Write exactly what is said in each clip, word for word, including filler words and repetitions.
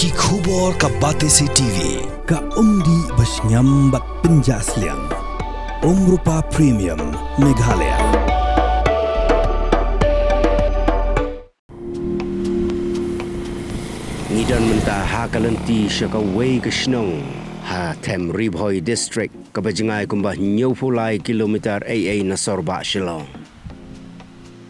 Ki khubor ka Batesi T V, ka umdih ba shngiam bad pynjah sliang. Umrupa Premium, Meghalaya. Ngi don mynta ha ka lynti sha kawei ka shnong ha Them Ri Bhoi District, kaba jngai kumba hynñiewphew lai kilometer ei ei na sorbah Shillong.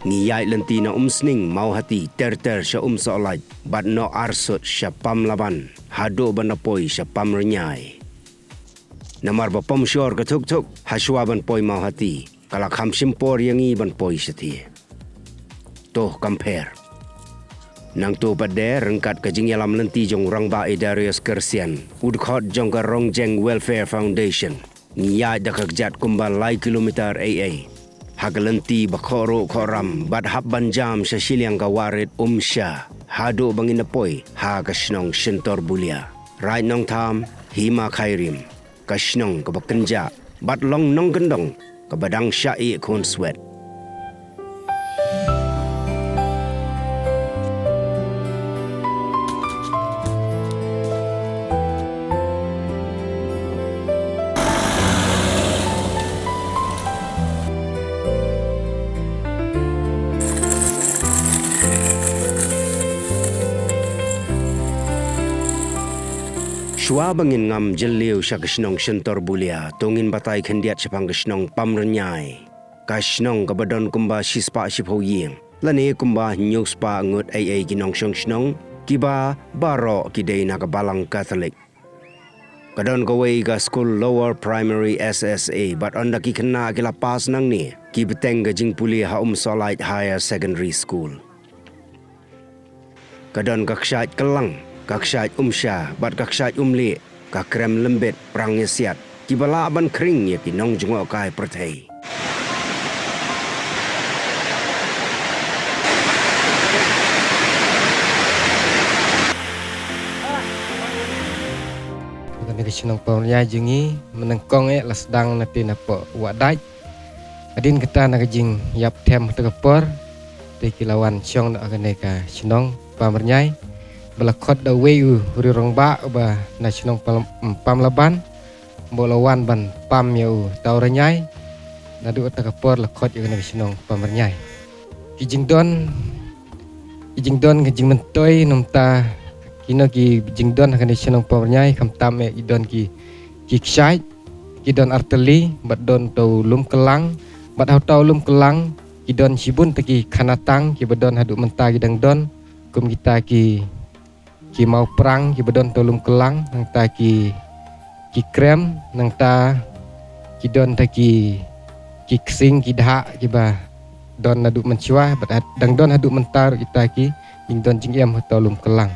Ngi ïaid lynti na Umsning, Mawhati, ter ter sha Umsohlait, bad noh arsut sha Pamlaban, haduh ban da poi sha Pamrynïai. Namar ba pom shor ka thuk thuk, hashwa ban poi Mawhati, ka la kham shim por ïa ngi ban poi shathie. To kam pher. Nangto pat de ryngkat ka jingïalam lynti jong u Rangbah Darius Kyrsian, u dkhot jong ka Rongjeng Welfare Foundation, ngi ïaid da ka kjat kumba lai kilometer ei ei ha ka lynti ba khohruh khohram bad hap ban jam sha shiliang ka wah rit Umsha, haduh ba ngin da poi ha ka shnong Shintorbulia, Raid Nongtham, Hima Khyrim, ka shnong kaba kynjah bad long nongkyndong kaba dang shah ïeh khun swet. Shuwa ba ngin ngam jylliew sha ka shnong Shintorbulia, to ngin batai khyndiat shaphang ka shnong Pamrynïai, ka shnong kaba don kumba shispah shiphew ïing, lane kumba hynñiewspah ngut ei ei ki nongshong shnong, kiba baroh ki dei na ka Balang Katholik. Ka don kawei ka skul Lower Primary S S A, bad ynda ki khynnah ki la pass nangne, ki bteng ka jingpule ha Umsohlait Higher Secondary School. Ka don ka kshaid kyllang, ka kshaid Umsha, bad ka kshaid Umlieh, ka krem lymbit prang ïasiat, kiba lah ban khring ïa ki nongjngohkai pyrthei. Kane ka shnong Pamrynïai jong ngi, mynnyngkong eh la sdang na te na poh Wah Dait. Hadien kata na ka jingïap them ha kata ka por, te ki la wan shong noh ha kane ka shnong Pamrynïai, ba la khot da uwei u riewrangbah uba na shnong Pam-, Pamlaban, ba u la wan ban pam ïa u Tawrynïai, naduh kata ka por la khot ïa kane ka shnong Pamrynïai. Ki jingdon, ki jingdon ki jingmyntoi namar ta, kino ki jingdon ha kane ka shnong Pamrynïai, khamtam eh ki don ki, ki kshaid, ki don artylli, bad don uta u lum kyllang, bad ha uta u lum kyllang, ki don shibun ta ki khanatang, kiba don haduh mynta ki dang don, kum kita ki, ki mawprang, kiba don uta u lum kyllang, nangta ki, ki krem, nangta ki don ta ki, ki ksing, ki dhah, kiba don naduh mynshuwa, bad had-, dang don haduh mynta ruh kita ki, jingdon jingem ha uta u lum kyllang.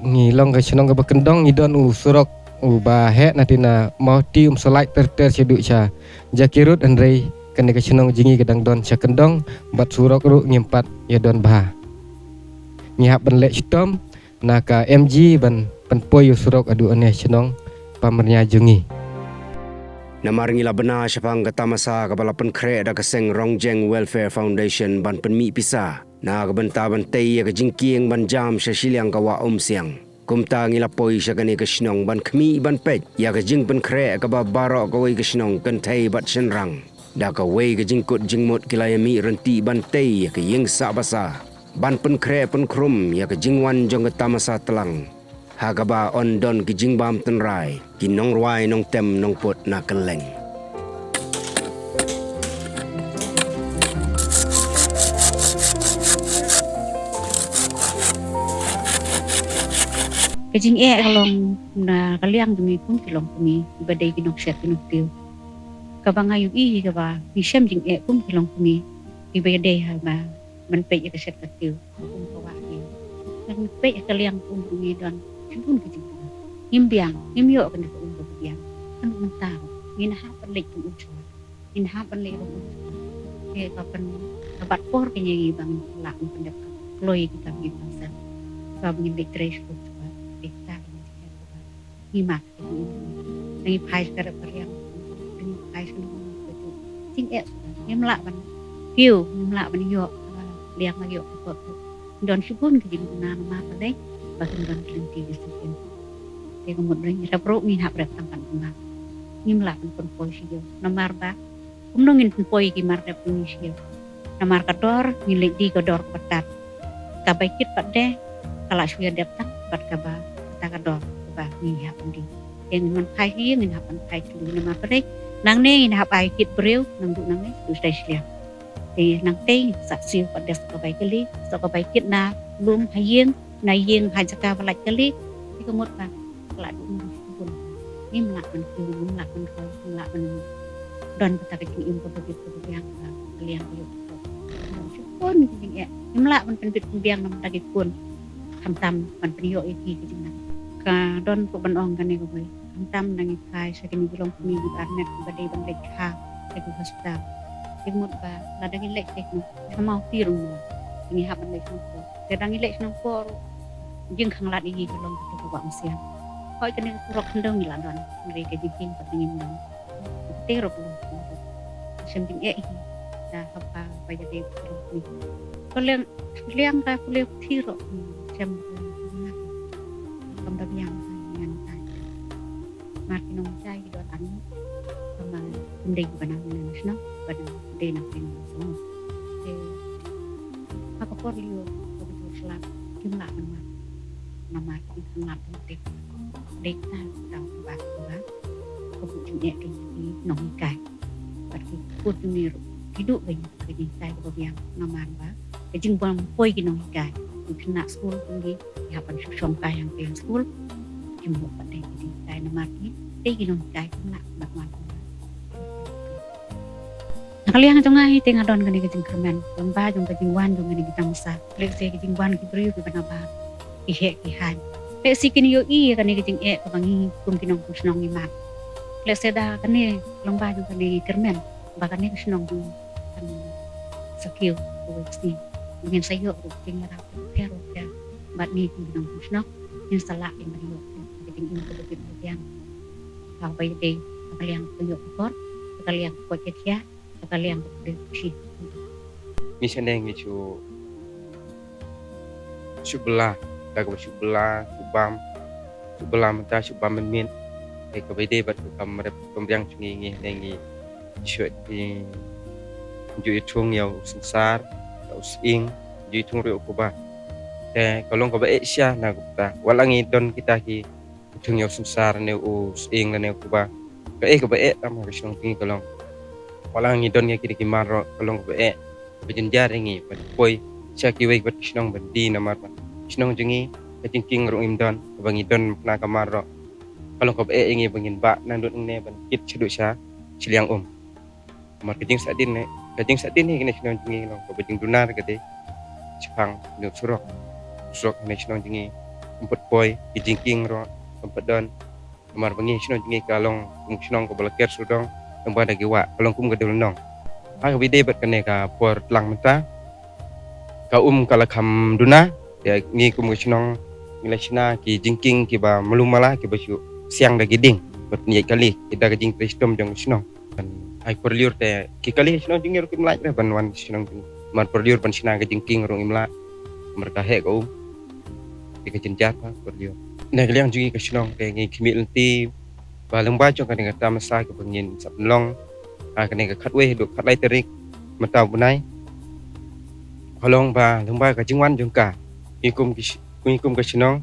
Ngi long ka shnong kaba kyndong, ngi don u surok uba heh na te na Mawhati Umsohlait ter ter shaduh sha Jakhirud, hynrei kane ka shnong jong ngi ka dang don sha kyndong, bad surok ruh ngim pat ïa don bha. Ngi hap ban leh shitom na ka M G ban pynpoi ïa u surok haduh kane ka shnong Pamrynïai jong ngi. Namar ngi la bna shaphang ka tamasa kaba la pynkhreh da ka seng Rongjeng Welfare Foundation ban pynmih pisa na ka bynta ban tei ïa ka jingkieng ban jam sha shiliang ka wah Umsiang. Kumta ngi la poi sha kane ka shnong ban khmih ban peit ïa ka jingpynkhreh kaba baroh kawei ka shnong kynthei bad shynrang, da kawei ka jingkut jingmut ki la ïa mih ryntih ban tei ïa ka ïing sah basa, ban pynkhreh pynkhrum ïa ka jingwan jong ka tamasa tlang, ha kaba yn don ki jingbam tynrai, ki nongrwai nongtem nongput na kylleng. Ka jingeh ka long na ka liang jong ngi kum ki longkmie, kiba dei ki nongshet ki nongtiew. Kaba nga ïohi kaba ngi shem jingeh kum ki longkmie, kiba dei haba ngi peit ïa ka shet ka tiew, ka um ka wah ïing. Ngi peit ïa ka liang ka um jong ngi don shibun ka jingpang. Ngim biang, ngim ïoh kane ka um kaba biang. Kan mynta ngin hap ban leit pynum shuwa. Ngin hap ban leit pynum shuwa. Te ka pyn, ka bat por kane ïa ngi ba ngin lah ban pyndep ka kloi kita ki bangsa. Shuwa ba ngin leit trei shuwa shuwa. Te kita ki jingeh kaba ngi mad. Ngi phai sha ka rep ka riang, ngi phai sha ka jingeh, ngim lah ban kiew, ngim lah ban ïoh, liang la ïoh ka pop. Don shibun ki jingduna namar balei? ba kin don ki lynti ki syngkien. Te ka mut ba ngi rep ruh ngin hap rep tang ban pynbang. Ngim lah ban pynpoi sha ïew. Namar ba kumno ngin pynpoi ki mar rep ngi sha ïew? Namar ka dor ngin leit die ka dor kaba tad. Ka bai kit pat de ka la shu ïadep tang bad kaba, kata ka dor kaba ngi hap ban die. Te ngin hap ban phai hi, ngin hap ban phai kylli namar ba dei nangne ngin hap ai kit briew, nang du nangne du sdai shiliang. Te nang tei sa siew pat de sa ka bai kylli, sa ka bai kit na lum ha ïing, na ïing ha jaka ba lait kali, te ka mut ba ka la dum bun. Ngim lah ban kiew, ngim lah ban roi, ngim lah ban don kata ka jingim kaba bit kaba biang ka liang ka ïoh. Bun ki jingeh, ngim lah ban pynbit pynbiang na bynta ki khun. Khamtam ban pynïoh ïa ki ka jingnang. Ka don ruh ban ong kane kawei. Khamtam da ngi phai sha kine ki longkmie kiba armet kiba dei ban leit kha sha ki hospital. Te mut ba lada ngi leit sha kine, sha Mawti ruh ngi hap ban leit sha Nongpoh. Te da ngi leit sha Nongpoh ruh jingkhanglad ïa ngi ka long kata kaba ym siang. Hooid kane ka surok khyndew ngi la don, hynrei ka jingkieng pat ngim don. Te ruh ka long sha Nongpoh. Shem jingeh hi da haba ba ïadei ka surok ni. Ka liang, ka liang ka pule phi ruh shem kam da biang ngan tai. Mar ki nonghikai ki don ar ngut, kaba ym dei kiba nang na shnong, ba dei na pdeng na shnong. Te ha ka por lyiur kaba jur shlap kim lah ban wan. Namar ki khanglad ban te dei ka ta ka ba ka ba ka buh jingeh ka ki nonghikai. Bad ki kut jong ngi ruh ki duh ka jinghikai kaba biang namar ba ka jingbym poi ki nonghikai. Ki khynnah skul jong ngi ki hap ban shu shong kai hangtei ha skul. Kim lah pat dei ki jinghikai namar ki dei ki nonghikai kim lah ban wan. Na ka liang jong nga hi te nga don kane ka jingkyrmen lyngba jong ka jingwan jong kane ka tamasa. Lehse ka jingwan ki briew kiba nabar ki heh ki haiñ. Lehse kin ïohi ïa kane ka jingeh kaba ngi kum ki nongshong shnong ngi mad. Lehse da kane lyngba jong kane ka kyrmen ba kane ka shnong jong ngi kan sa kiew kawei ka sngi. Ngin sa ïoh ruh ka jingïarap pher pher bad ngi kum ki nongshong shnong ngin sa lah ban ïoh ka jingim kaba bit ba biang. Kaba ïadei ka liang ka ïoh ka por, ka liang ka koit ka khiah, ka liang ka pdeng ka shi. Ngi shane ngi shu shu bylla, da kaba shu bylla, shu bam, shu bylla mynta, shu bam mynmiet. Te kaba ïadei bad ka kam rep kam biang jong ngi, ngi hangne ngi shu, ngi ju ïathung ïa u Synsar, ïa u Sying, ju ïathung ruh ïa u Kba. Te ka long kaba eh shisha na kata. Wat la ngi don kita ki ïathung ïa u Synsar ne u Sying ne u Kba, ka eh kaba eh tam ha ka shnong jong ngi ka long. Wat la ngi don ïa kita ki mar ruh ka long kaba eh. Ba jynjar ïa ngi ban poi sha kiwei pat ki shnong ban die namar ba shnong jong ngi ka jingkieng ruh ngim don, ba ngi don kane ka mar ruh ka long kaba eh ïa ngi ba ngin bah naduh nangne ban kit shaduh sha shiliang um. Namar ka jingsahdien ne, ka jingsahdien hi kane shnong jong ngi long kaba jingduna ka dei shaphang ne u surok. Surok kane shnong jong ngi ym pat poi, ki jingkieng ruh ym pat don. Namar ba ngi shnong jong ngi ka long kum shnong kaba la ker sawdong, ym ba da ki wah, ka long kum ka dewlynnong. Ha kaba ïadei bad kane ka por tlang mynta ka um ka la kham duna. Ïa ngi kum ka shnong ngi la shna ki jingkieng kiba malu mala kiba shu siang da ki dieng bad ngi ïaid kali ïa da ka jingtrei shitom jong ka shnong. Ban ai por lyiur te ki kali shnong jong ngi ruh kim lah re ban wan shnong jong ngi. Mar por lyiur ban shna ka jingkieng ruh ngim lah. Mar ka heh ka um. Te ka jynjar ha por lyiur. Na ka liang jong ngi ka shnong te ngi khmih lynti ba lyngba jong kane ka tamasa kaba ngin sa pynlong ha kane ka khatwei haduh khatlai tarik mynta u bnai. Ka long ba lyngba ka jingwan jong ka, ngi kum ki sh-, ngi kum ka shnong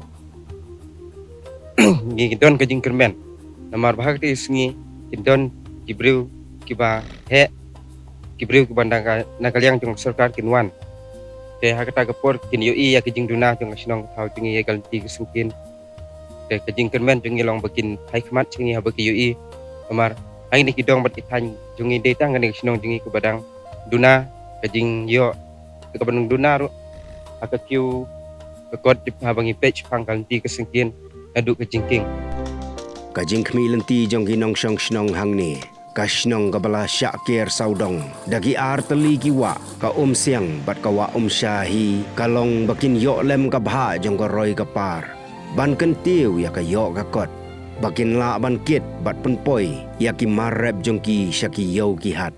ngi don ka jingkyrmen. Namar ba ha kata ka sngi kin don ki briew kiba heh, ki briew kiba na ka, na ka liang jong ka sorkar kin wan. Te ha kata ka por kin ïohi ïa ka jingduna jong ka shnong ka thaw jong ngi ïa ka lynti ka syngkien. Te ka jingkyrmen jong ngi long ba kin phai khmat sha ngi haba ki ïohi. Namar ha kine ki dong bad ki thaiñ jong ngi dei tang kane ka shnong jong ngi kaba dang duna ka jingïoh, kaba dang duna ruh ha ka kiew ka kot haba ngi peit shaphang ka lynti ka syngkien naduh ka jingkieng. Ka jingkhmih lynti jong ki nongshong shnong hangne, ka shnong kaba la shah ker sawdong da ki ar tylli ki wah, ka umsiang bad ka wah umsha hi ka long ba kin ïoh lem ka bhah jong ka roi ka par ban kyntiew ïa ka ïoh ka kot ba kin lah ban kit bad pynpoi ïa ki mar rep jong ki sha ki ïew ki hat.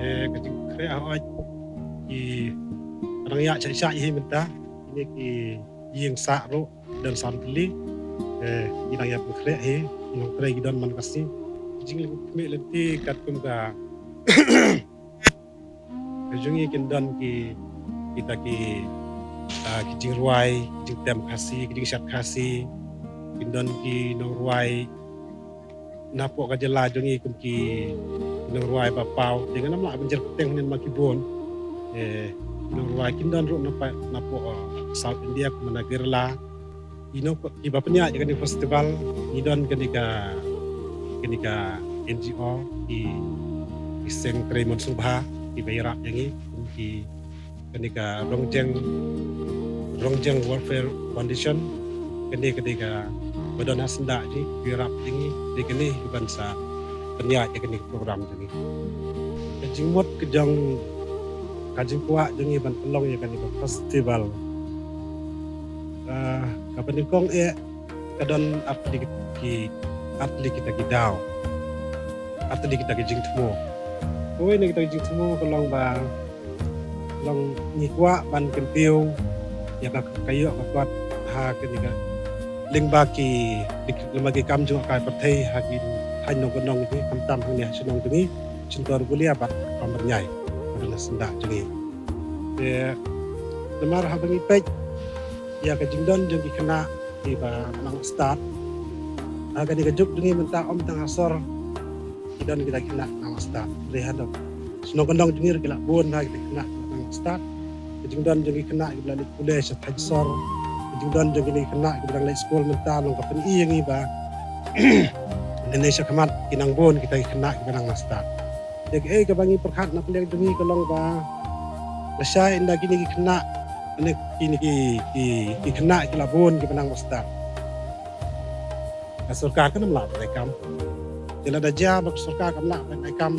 Eh, ka jingkhreh hooid ki Ngi ïa shah shah hi mynta. Kine ki ïing sah ruh don san tylli. Eh, ngi dang ïa pynkhreh hi, ngi long trei ki don man ka sngi. Ki jingkhmih lynti katkum ka, ka jong ngi kin don ki, kita ki, ah, ki jingrwai, ki jingtem Khasi, ki jingshad Khasi. Kin don ki nongrwai napoh ka jylla jong ngi kum ki nongrwai ba paw. Te ngam lah ban jer kyrteng hynnin ma ki bun. Eh, nongrwai kin don ruh napoh, napoh, uh, South India kum na Kerala. Ino ki ba pynïaid ïa kane festival, ngi don kane ka, kane ka N G O, ki, ki seng trei mon sngewbha, ki ba ïarap ïa ngi, kum ki kane ka Rongjeng, Rongjeng Welfare Foundation, kane ka dei ka ba don ha syndah jong ngi, ki ïarap ïa ngi, dei kane ki ban sa pynïaid ïa kane ka program jong ngi. Ka jingmut ka jong, ka jingkwah jong ngi ban pynlong ïa kane ka festival. Ah, kaba nyngkong eh, ka don artylli ki, artylli kita ki daw. Artylli kita ki jingthmu. Kawei na kita ki jingthmu ka long ba, long ngi kwah ban kyntiew ïa ka, ka ïoh ka kot ha kane ka lyngba ki, lyngba ki kam jong ka pyrthei ha ki thaiñ nongkyndong jong ngi, khamtam hangne ha shnong jong ngi, Shyntur Bulia bad Pamrynjai, bad na syndah jong ngi. Te namar haba ngi peit ïa ka jingdon jong ki khynnah kiba nang stad. Ha kane ka juk jong ngi mynta ym tang ha sor ki don kita ki khynnah nang stad. Hynrei haduh shnong kyndong jong ngi ruh ki la bun ha kita ki khynnah kiba nang stad. Ka jingdon jong ki khynnah kiba la leit pule sha thaiñ sor. Ka jingdon jong ki khynnah kiba dang leit skul mynta long ka pyni ïa ngi ba lane shakhmat ki nang bun kita ki khynnah kiba nang stad. Te kaei kaba ngi pyrkhat na ka liang jong ngi ka long ba lashai ynda kine ki khynnah, lane kine ki, ki, ki khynnah ki la bun kiba nang stad, ka sorkar kan ym lah ban ai kam. Te lada jia ba ka sorkar kam lah ban ai kam,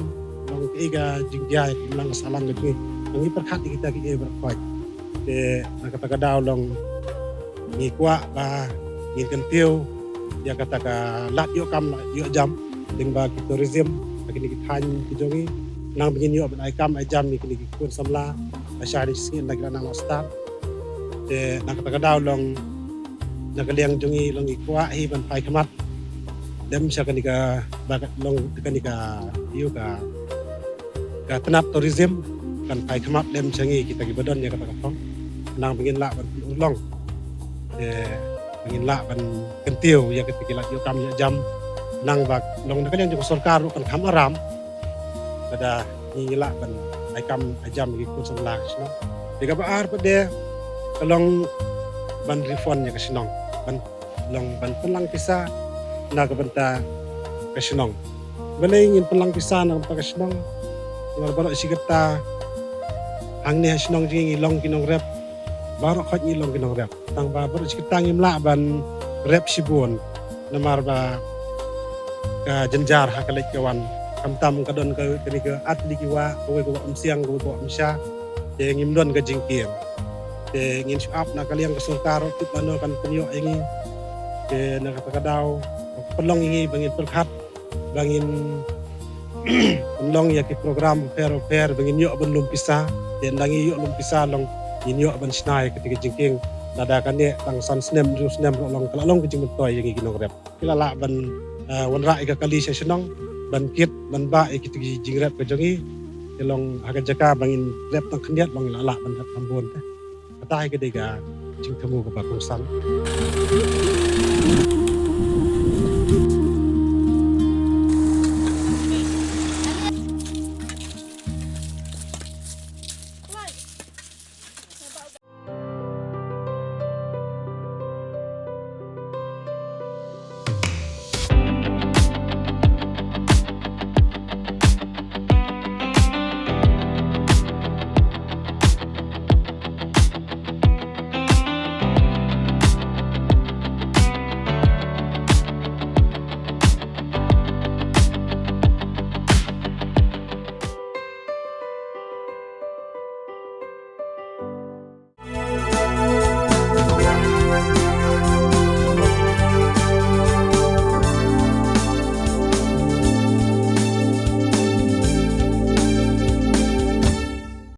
long kaei ka jingjia ïa ka imlang ka sahlang ka jong ngi. Ngi pyrkhat ïa kita kiei baroh khoit. Te na kata ka daw long ngi kwah ba ngin kyntiew ïa kata ka lad ïoh kam lad ïoh jam lyngba ki tourism ha kine ki thaiñ ki jong ngi. Nang ba ngin ïoh ban ai kam ai jam ïa kine ki khun samla lashai ne shisngi ynda ki la nang la stad. Te na kata ka daw long na ka liang jong ngi long ngi kwah hi ban phai khmat lem sha kane ka, ba ka long kane ka, ïoh ka, ka tnat tourism kan phai khmat lem sha ngi kita kiba don ïa kata ka thong. Nang ba ngin lah ban pynurlong, eh, ba ngin lah ban kyntiew ïa kita ki lad ïoh kam ïoh jam. Nang ba long na ka liang jong ka sorkar ruh kan kham aram lada ngi lah ban ai kam ai jam ïa ki khun samla ka shnong. Te kaba ar pat de ka long ban refund ïa ka shnong, ban long ban pynlang pisa na ka bynta ka shnong. Balei ngin pynlang pisa na ka bynta ka shnong? Namar baroh shi katta hangne ha shnong jong ngi ngi long ki nongrep. Baroh khoit ngi long ki nongrep. Tang ba baroh shi katta ngim lah ban rep shibun namar ba ka jynjar ha ka leit ka wan. Khamtam ka don ka, kane ka artylli ki wah, kawei ka Wah Umsiang, kawei ka Wah Umsha. Te ngim don ka jingkieng. Te ngin shu ap na ka liang ka sorkar ruh tip mano kan pynïoh ïa ngi. Te na kata ka daw pynlong ïa ngi ba ngin pyrkhat ba ngin pynlong ïa ki program bapher bapher ba ngin ïoh ban lum pisa. Te ynda ngi ïoh lum pisa long ngin ïoh ban shna ïa kita ki jingkieng. Lada kane tang san snem hynriew snem ruh long ka la long ka jingmyntoi ïa ngi ki nongrep. Ki la lah ban, eh, wanrah ïa ka kali sha shnong ban kit ban bah ïa kita ki jingrep ka jong ngi. Te long ha ka jaka ba ngin rep tang khyndiat long ngi la lah ban rep kham bun te. Kata hi ka dei ka jingthmu kaba kongsan.